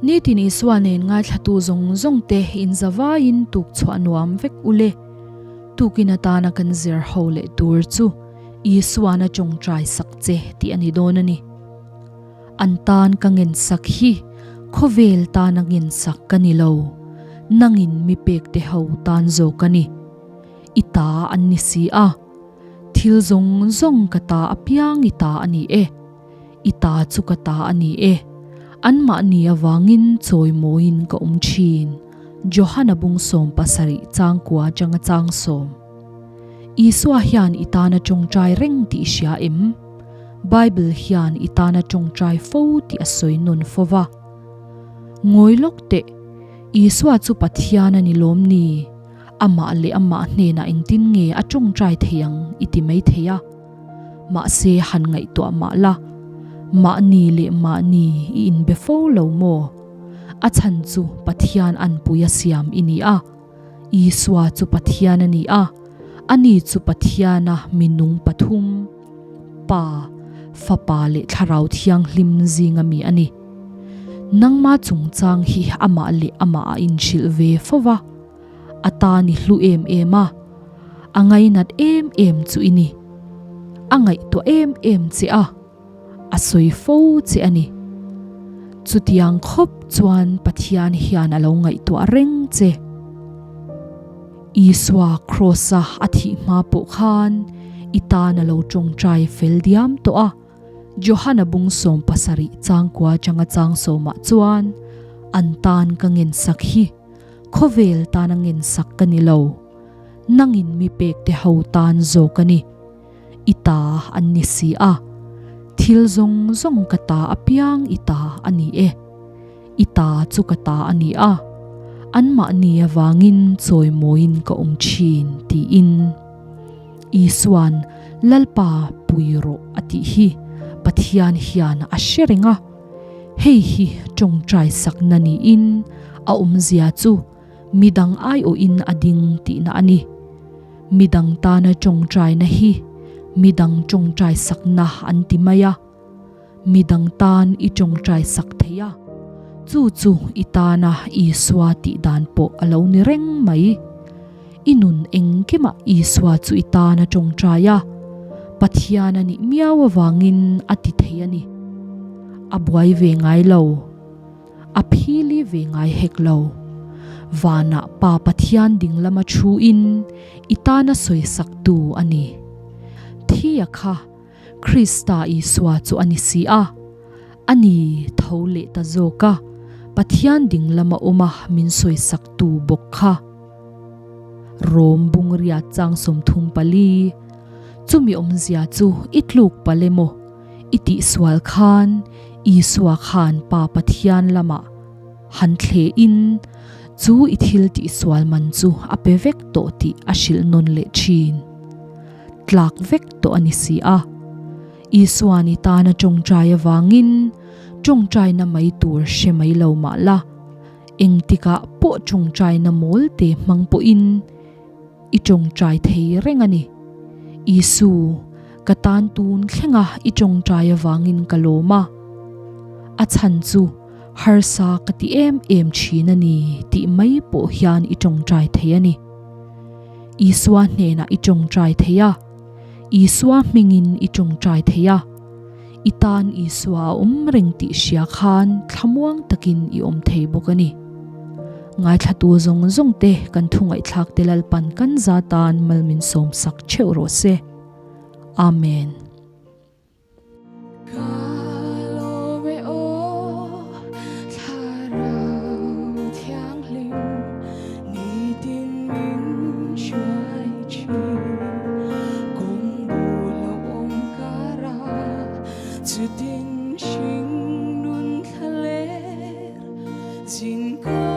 Nitin Isua nen ngaithlatu zawng zawng te inzavaiin tuk chhuah nuam vek u le. Tukin atana kan zir ho leh tur chu Isuan a tawngtai sak che tih a ni dawn a ni. An tan ka ngensak hi khawvel tana ngensak ka ni lo, nangin mi pek te ho tan zawk a ni. I ta an ni si a, thil zawng zawng ka ta apiang i ta a ni e. I ta chu ka ta a ni e. Anmahni avangin chawimawiin ka awm thin. Johana bung 17 changkua atanga chang sawm. Isua hian i tana tawngtai reng tih i hria em? Bible hian i tana tawngtai fo tih a sawi nawn fo va. Ngawi lawk teh, Isua chu Pathian a ni lawm ni? Amah leh amah hnenah engtin nge a tawngtai thei ang i ti mai thei a. Mahse han ngaihtuah mah la, mahni leh mahni i inbe fo lo maw? A chhan chu Pathian anpui a siam i ni a. Isua chu Pathian a ni a, ani chu Pathiana minung pathum, Pa, Fapa leh Thlarau Thianghlim zinga mi a ni. Nangma chungchang hi amah leh amah a inhrilh ve fo va, a tan i hlu em em a, a ngainat em em chu i ni. A ngaihtuah em em che a. A sawi fo che a ni. Chutiang khawp chuan Pathian hian a lo ngaihtuah reng che. Isua Kraws-a a thih hma pawh khan i tan a lo tawngtai fel diam tawh a. Johana bung 70 changkua atanga chang sawmah chuan an tan ka ngensak hi khawvel tana ngensak ka ni lo, nangin mi pek te ho tan zawk a ni. I ta an ni si a, thil zawng zawng ka ta apiang i ta a ni e. I ta chu ka ta a ni a, anmahni avangin chawimawiin ka awm thin, tiin. Isua'n Lalpa pui rawh a tih hi Pathian hian a hre reng a, hei hi tawngtai sakna niin a awmzia chu Midang aiawhin a ding tihna a ni. Midang tana tawngtaina hi midang tawngtai sakna an ti mai a. Midang tan i tawngtai sak thei a, chu chu i tana Isua tih dan pawh a lo ni reng mai. I nun engkimah Isua chu i tana tawngtai a, Pathian a nih miau avangin a ti thei a ni. A buai ve ngai lo. A phili ve ngai hek lo. Vanah Pa Pathian ding lama thu in i tana sawisak tu a ni. Thia kha Krista Isua chu a ni si a, a ni tho leh ta zawk a, Pathian ding lama awm a min sawisak tu bawk kha. Rom bungria chang 34, Chumi awmzia chu i tluk palh emaw? I tihsual khan Isua khan Pa Pathian lamah han thle in chu i thil tihsual man chu a pe vek tawh tih a hrilh nawn leh thin. Tlak vek tawh a ni si a. Isuan i tana tawngtai avangin tawngtaina mai tur hre mai lo mah la, engtikah pawh tawngtaina mawl te hmang pawhin I tawngtai thei reng a ni. Isu, ka tan tun thlenga i tawngtai avangin ka lawm a. A chhan chu harsa ka ti em em thin a ni tih mai pawh hian i tawngtai thei a ni. Isua hnenah i tawngtai thei a, Isua hmingin i tawngtai thei a. I tan Isua a awm reng tih hria khan thlamuang takin i awm thei bawk a ni. Ngaithlatu zawng zawng te kan thu ngaihthlak te Lalpan kan za tan mal min sawm sak theuh rawh se. Amen. Ka lawm e aw Thlarau Thianghlim nitin min hruai thin kawng bul a awm kara chutin hring nun thla ler zin kawng.